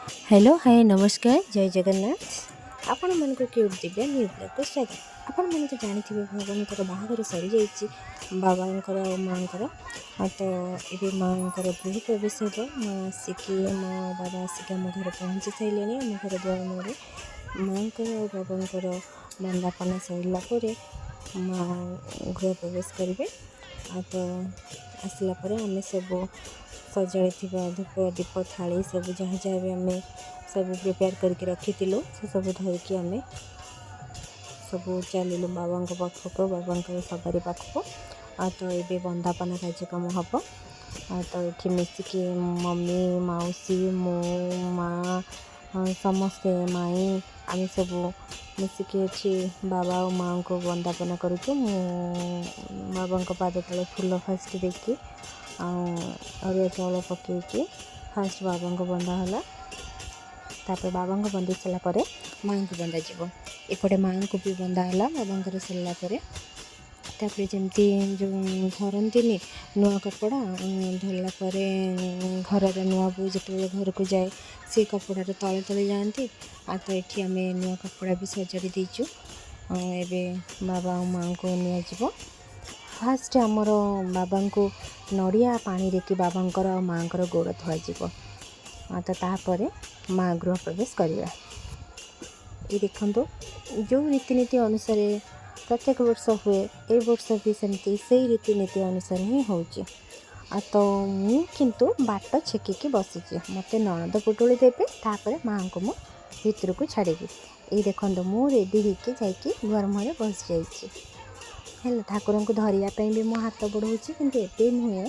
Hello, ହାଏ, ନମସ୍କାର, ଜୟ ଜଗନ୍ନାଥ। ଆପଣମାନଙ୍କୁ cute Divya new ବ୍ଲଗ୍କୁ ସ୍ୱାଗତ। ଆପଣମାନେ ତ ଜାଣିଥିବେ, ଭଗବାନଙ୍କର ବାହାଘର ସରିଯାଇଛି, ବାବାଙ୍କର ଆଉ ମାଆଙ୍କର। ଆଉ ତ ଏବେ ମାଆଙ୍କର ଗୃହ ପ୍ରବେଶ ହେବ। ମା ଆସିକି, ମା ବାବା ଆସିକି ଆମ ଘରେ ପହଞ୍ଚି ସାରିଲେଣି, ଆମ ଘର ଦୁଆର ମୁହଁରେ। ମାଆଙ୍କର ଆଉ ବାବାଙ୍କର ବନ୍ଦାପନା ସରିଲା ପରେ ମା ଗୃହ ପ୍ରବେଶ କରିବେ। ଆଉ ତ ଆସିଲା ପରେ ଆମେ ସବୁ ସଜାଡ଼ିଥିବା ଧୂପ, ଦୀପ, ଥାଳି ସବୁ ଯାହା ଯାହା ବି ଆମେ ସବୁ ପ୍ରିପେୟାର କରିକି ରଖିଥିଲୁ, ସେସବୁ ଧରିକି ଆମେ ସବୁ ଚାଲିଲୁ ବାବାଙ୍କ ପାଖକୁ, ବାବାଙ୍କର ସବାରି ପାଖକୁ। ଆଉ ତ ଏବେ ବନ୍ଦାପନା କାର୍ଯ୍ୟକ୍ରମ ହେବ। ଆଉ ତ ଏଠି ମିଶିକି ମମି, ମାଉସୀ, ମୁଁ, ମା, ସମସ୍ତେ, ମାଇଁ, ଆମେ ସବୁ ମିଶିକି ଏଠି ବାବା ଆଉ ମାଆଙ୍କୁ ବନ୍ଦାପନା କରୁଛୁ। ମୁଁ ବାବାଙ୍କ ପାଦ ତଳେ ଫୁଲ ଫାଷ୍ଟ ଦେଇକି ଆଉ ଅରୁଆ ଚାଉଳ ପକାଇକି ଫାଷ୍ଟ ବାବାଙ୍କୁ ବନ୍ଦା ହେଲା। ତାପରେ ବାବାଙ୍କୁ ବନ୍ଦେଇ ସାରିଲା ପରେ ମାଆଙ୍କୁ ବନ୍ଦାଯିବ। ଏପଟେ ମାଆଙ୍କୁ ବି ବନ୍ଦା ହେଲା ବାବାଙ୍କର ସରିଲା ପରେ। ତାପରେ ଯେମିତି ଯେଉଁ ଧରନ୍ତିନି ନୂଆ କପଡ଼ା, ଧରିଲା ପରେ ଘରର ନୂଆ ବୋହୂ ଯେତେବେଳେ ଘରକୁ ଯାଏ, ସେଇ କପଡ଼ାର ତଳେ ତଳେ ଯାଆନ୍ତି। ଆଉ ତ ଏଠି ଆମେ ନୂଆ କପଡ଼ା ବି ସଜାଡ଼ି ଦେଇଛୁ। ଏବେ ବାବା ଆଉ ମାଆଙ୍କୁ ନିଆଯିବ। ଫାଷ୍ଟ ଆମର ବାବାଙ୍କୁ ନଡ଼ିଆ ପାଣିରେ କି ବାବାଙ୍କର ଆଉ ମାଆଙ୍କର ଗୋଡ଼ ଧୁଆଯିବ। ଆଉ ତ ତାପରେ ମା ଗୃହ ପ୍ରବେଶ କରିବେ। ଏଇ ଦେଖନ୍ତୁ, ଯେଉଁ ରୀତିନୀତି ଅନୁସାରେ ପ୍ରତ୍ୟେକ ବର୍ଷ ହୁଏ, ଏ ବର୍ଷ ବି ସେମିତି ସେଇ ରୀତିନୀତି ଅନୁସାରେ ହିଁ ହେଉଛି। ଆଉ ତ ମୁଁ କିନ୍ତୁ ବାଟ ଛେକିକି ବସିଛି। ମୋତେ ନଣନ୍ଦ ପୁଟୁଳି ଦେବେ, ତାପରେ ମାଆଙ୍କୁ ମୁଁ ଭିତରକୁ ଛାଡ଼ିବି। ଏଇ ଦେଖନ୍ତୁ, ମୁଁ ରେଡ଼ି ହେଇକି ଯାଇକି ଦୁଆର ମୁହଁରେ ବସିଯାଇଛି। ହେଲା, ଠାକୁରଙ୍କୁ ଧରିବା ପାଇଁ ବି ମୁଁ ହାତ ବଢ଼ଉଛି, କିନ୍ତୁ ଏବେ ନୁହେଁ,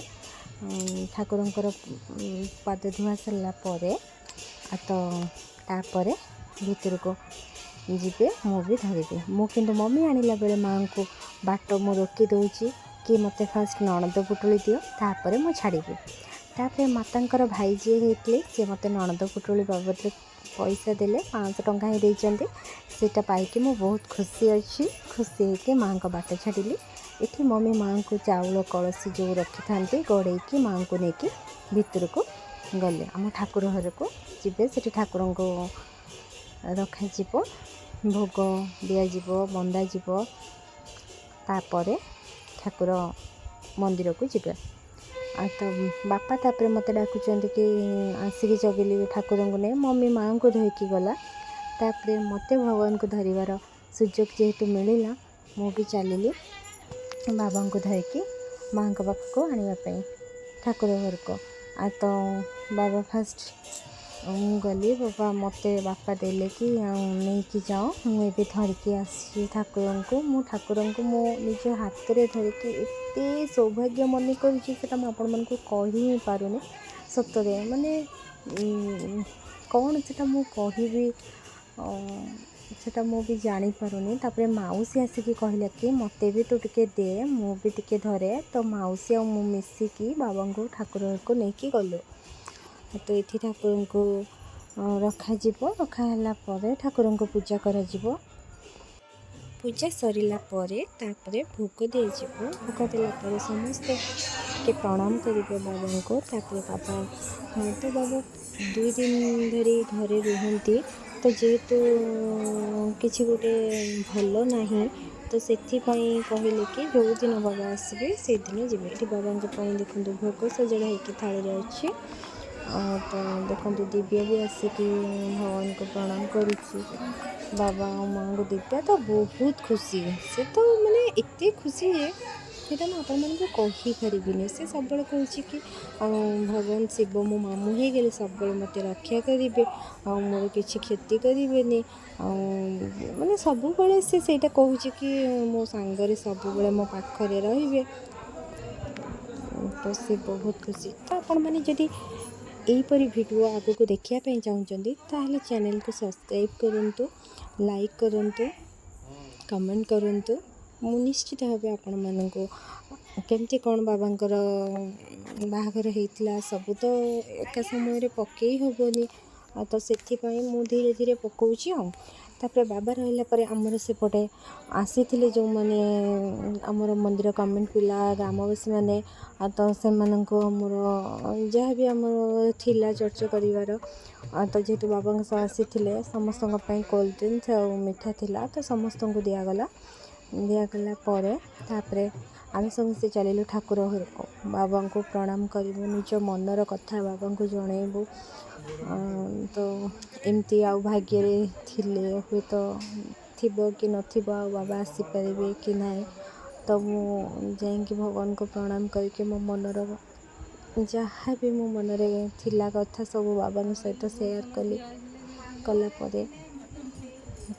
ଠାକୁରଙ୍କର ପାଦ ଧୁଆ ସରିଲା ପରେ। ଆଉ ତ ତାପରେ ଭିତରକୁ ଯିବେ, ମୁଁ ବି ଧରିବି। ମୁଁ କିନ୍ତୁ ମମି ଆଣିଲା ବେଳେ ମାଆଙ୍କୁ ବାଟ ମୁଁ ରୋକି ଦେଉଛି କି ମୋତେ ଫାଷ୍ଟ ନଣନ୍ଦ ପୁଟୁଳି ଦିଅ, ତାପରେ ମୁଁ ଛାଡ଼ିବି। ତାପରେ ମାତାଙ୍କର ଭାଇ ଯିଏ ହେଇଥିଲେ, ସିଏ ମୋତେ ନଣନ୍ଦ ପୁଟୁଳି ବାବଦରେ ପଇସା ଦେଲେ। 500 ଟଙ୍କା ହିଁ ଦେଇଛନ୍ତି। ସେଇଟା ପାଇକି ମୁଁ ବହୁତ ଖୁସି ଅଛି। ଖୁସି ହେଇକି ମାଆଙ୍କ ବାଟ ଛାଡ଼ିଲି। ଏଠି ମମି ମାଆଙ୍କୁ ଚାଉଳ କଳସୀ ଯେଉଁ ରଖିଥାନ୍ତି ଗଡ଼େଇକି, ମାଆଙ୍କୁ ନେଇକି ଭିତରକୁ ଗଲେ। ଆମ ଠାକୁର ଘରକୁ ଯିବେ, ସେଠି ଠାକୁରଙ୍କୁ ରଖାଯିବ, ଭୋଗ ଦିଆଯିବ, ବନ୍ଦାଯିବ, ତାପରେ ଠାକୁର ମନ୍ଦିରକୁ ଯିବେ। ଆଉ ତ ବାପା ତାପରେ ମୋତେ ଡାକୁଛନ୍ତି କି ଆସିକି ଜଗିଲି, ଠାକୁରଙ୍କୁ ନେଇ ମମି ମାଆଙ୍କୁ ଧରିକି ଗଲା। ତାପରେ ମୋତେ ଭଗବାନଙ୍କୁ ଧରିବାର ସୁଯୋଗ ଯେହେତୁ ମିଳିଲା, ମୁଁ ବି ଚାଲିଲି ବାବାଙ୍କୁ ଧରିକି ମାଆଙ୍କ ପାଖକୁ ଆଣିବା ପାଇଁ ଠାକୁର ଘରକୁ। ଆଉ ତ ବାବା ଫାଷ୍ଟ ମୁଁ ଗଲି, ବାବା ମୋତେ ବାପା ଦେଲେ କି ଆଉ ନେଇକି ଯାଅ। ମୁଁ ଏବେ ଧରିକି ଆସିଛି ଠାକୁରଙ୍କୁ। ମୁଁ ଠାକୁରଙ୍କୁ ମୋ ନିଜ ହାତରେ ଧରିକି ଏତେ ସୌଭାଗ୍ୟ ମନେ କରୁଛି, ସେଟା ମୁଁ ଆପଣମାନଙ୍କୁ କହି ହିଁ ପାରୁନି। ସତରେ ମାନେ କ'ଣ ସେଟା ମୁଁ କହିବି, ସେଟା ମୁଁ ବି ଜାଣିପାରୁନି। ତାପରେ ମାଉସୀ ଆସିକି କହିଲା କି ମୋତେ ବି ତୁ ଟିକେ ଦେ, ମୁଁ ବି ଟିକେ ଧରେ। ତ ମାଉସୀ ଆଉ ମୁଁ ମିଶିକି ବାବାଙ୍କୁ ଠାକୁର ଘରକୁ ନେଇକି ଗଲୁ। ତ ଏଠି ଠାକୁରଙ୍କୁ ରଖାଯିବ। ରଖା ହେଲା ପରେ ଠାକୁରଙ୍କୁ ପୂଜା କରାଯିବ। ପୂଜା ସରିଲା ପରେ ତାପରେ ଭୋଗ ଦିଆଯିବ। ଭୋଗ ଦେଲା ପରେ ସମସ୍ତେ ଟିକେ ପ୍ରଣାମ କରିବେ ବାବାଙ୍କୁ। ତାପରେ ବାବା, ହଁ ତ ବାବା 2 ଦିନ ଧରି ଘରେ ରୁହନ୍ତି। ତ ଯେହେତୁ କିଛି ଗୋଟେ ଭଲ ନାହିଁ, ତ ସେଥିପାଇଁ କହିଲେ କି ଯେଉଁଦିନ ବାବା ଆସିବେ ସେଇଦିନ ଯିବେ। ଏଠି ବାବାଙ୍କ ପାଇଁ ଦେଖନ୍ତୁ, ଭୋଗ ସଜଡ଼ା ହେଇକି ଥାଳିରେ ଅଛି। ଆଉ ତ ଦେଖନ୍ତୁ, ଦିବ୍ୟ ବି ଆସିକି ଭଗବାନଙ୍କୁ ପ୍ରଣାମ କରୁଛି, ବାବା ଆଉ ମାଆଙ୍କୁ। ଦିବ୍ୟା ତ ବହୁତ ଖୁସି। ସେ ତ ମାନେ ଏତେ ଖୁସି ଯେ ସେଇଟା ମୁଁ ଆପଣମାନଙ୍କୁ କହିପାରିବିନି। ସେ ସବୁବେଳେ କହୁଛି କି ଆଉ ଭଗବାନ ଶିବ ମୋ ମାମୁଁ ହେଇଗଲେ ସବୁବେଳେ ମୋତେ ରକ୍ଷା କରିବେ ଆଉ ମୋର କିଛି କ୍ଷତି କରିବେନି। ଆଉ ମାନେ ସବୁବେଳେ ସେ ସେଇଟା କହୁଛି କି ମୋ ସାଙ୍ଗରେ ସବୁବେଳେ ମୋ ପାଖରେ ରହିବେ। ତ ସେ ବହୁତ ଖୁସି। ତ ଆପଣମାନେ ଯଦି ଏହିପରି ଭିଡ଼ିଓ ଆଗକୁ ଦେଖିବା ପାଇଁ ଚାହୁଁଛନ୍ତି, ତାହେଲେ ଚ୍ୟାନେଲକୁ ସବସ୍କ୍ରାଇବ୍ କରନ୍ତୁ, ଲାଇକ୍ କରନ୍ତୁ, କମେଣ୍ଟ କରନ୍ତୁ। ମୁଁ ନିଶ୍ଚିତ ଭାବେ ଆପଣମାନଙ୍କୁ କେମିତି କ'ଣ ବାବାଙ୍କର ବାହାଘର ହେଇଥିଲା, ସବୁ ତ ଏକା ସମୟରେ ପକାଇ ହେବନି। ତ ସେଥିପାଇଁ ମୁଁ ଧୀରେ ଧୀରେ ପକାଉଛି। ଆଉ ତାପରେ ବାବା ରହିଲା ପରେ ଆମର ସେପଟେ ଆସିଥିଲେ ଯେଉଁମାନେ ଆମର ମନ୍ଦିର କମିଟି ପିଲା, ଗ୍ରାମବାସୀମାନେ, ତ ସେମାନଙ୍କୁ ଆମର ଯାହା ବି ଆମର ଥିଲା ଚର୍ଚ୍ଚା କରିବାର, ତ ଯେହେତୁ ବାବାଙ୍କ ସହ ଆସିଥିଲେ, ସମସ୍ତଙ୍କ ପାଇଁ କୋଲ୍ଡ ଡ୍ରିଙ୍କସ୍ ଆଉ ମିଠା ଥିଲା, ତ ସମସ୍ତଙ୍କୁ ଦିଆଗଲା। ଦିଆଗଲା ପରେ ତାପରେ ଆମେ ସମସ୍ତେ ଚାଲିଲୁ ଠାକୁର ଘରକୁ। ବାବାଙ୍କୁ ପ୍ରଣାମ କରିବୁ, ନିଜ ମନର କଥା ବାବାଙ୍କୁ ଜଣେଇବୁ। ତ ଏମିତି ଆଉ ଭାଗ୍ୟରେ ଥିଲେ ହୁଏତ ଥିବ କି ନଥିବ, ଆଉ ବାବା ଆସିପାରିବେ କି ନାହିଁ। ତ ମୁଁ ଯାଇକି ଭଗବାନଙ୍କୁ ପ୍ରଣାମ କରିକି ମୋ ମନର ଯାହା ବି ମୋ ମନରେ ଥିଲା କଥା ସବୁ ବାବାଙ୍କ ସହିତ ସେୟାର କଲି। କଲା ପରେ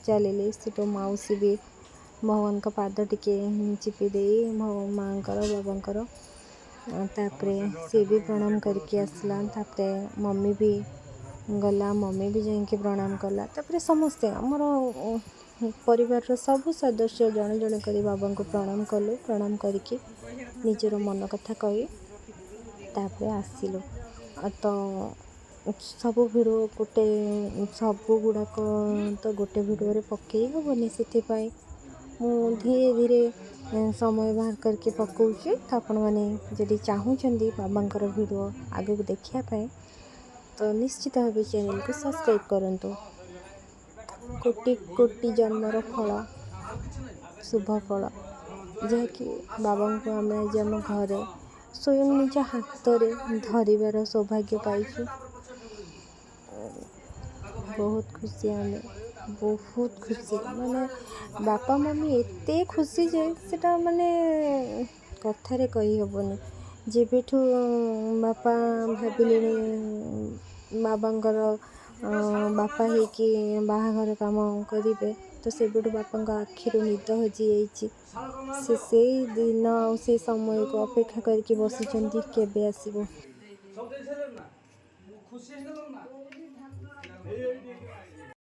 ଚାଲିଲି। ସେଠୁ ମାଉସୀ ବି ଭଗବାନଙ୍କ ପାଦ ଟିକେ ଚିପି ଦେଇ, ମାଆଙ୍କର, ବାବାଙ୍କର, ତାପରେ ସିଏ ବି ପ୍ରଣାମ କରିକି ଆସିଲା। ତାପରେ ମମି ବି ଗଲା, ମମି ବି ଯାଇକି ପ୍ରଣାମ କଲା। ତାପରେ ସମସ୍ତେ ଆମର ପରିବାରର ସବୁ ସଦସ୍ୟ ଜଣେ ଜଣେ କରି ବାବାଙ୍କୁ ପ୍ରଣାମ କଲୁ। ପ୍ରଣାମ କରିକି ନିଜର ମନ କଥା କହି ତାପରେ ଆସିଲୁ। ତ ସବୁ ଭିଡ଼ିଓ ଗୋଟେ, ସବୁ ଗୁଡ଼ାକ ତ ଗୋଟେ ଭିଡ଼ିଓରେ ପକାଇ ହେବନି, ସେଥିପାଇଁ ମୁଁ ଧୀରେ ଧୀରେ ସମୟ ବାହାର କରିକି ପକାଉଛି। ତ ଆପଣମାନେ ଯଦି ଚାହୁଁଛନ୍ତି ବାବାଙ୍କର ଭିଡ଼ିଓ ଆଗକୁ ଦେଖିବା ପାଇଁ, ତ ନିଶ୍ଚିତ ଭାବେ ଚ୍ୟାନେଲକୁ ସବସ୍କ୍ରାଇବ୍ କରନ୍ତୁ। କୋଟି କୋଟି ଜନ୍ମର ଫଳ, ଶୁଭ ଫଳ, ଯାହାକି ବାବାଙ୍କୁ ଆମେ ଆଜି ଆମ ଘରେ ସ୍ୱୟଂ ନିଜ ହାତରେ ଧରିବାର ସୌଭାଗ୍ୟ ପାଇଛୁ। ବହୁତ ଖୁସି ଆମେ, ବହୁତ ଖୁସି। ମାନେ ବାପା ମମି ଏତେ ଖୁସି ଯେ ସେଟା ମାନେ କଥାରେ କହିହେବନି। ଯେବେଠୁ ବାପା ଭାବିଲେଣି ବାବାଙ୍କର ବାପା ହେଇକି ବାହାଘର କାମ କରିବେ, ତ ସେବେଠୁ ବାପାଙ୍କ ଆଖିରୁ ନିଦ ହଜିଯାଇଛି। ସେ ସେଇ ଦିନ ଆଉ ସେ ସମୟକୁ ଅପେକ୍ଷା କରିକି ବସିଛନ୍ତି, କେବେ ଆସିବ। ସବୁ ଦେଇ ସାରିଲେଣି ନା? ମୁଁ ଖୁସି ହେଇଗଲ ନା?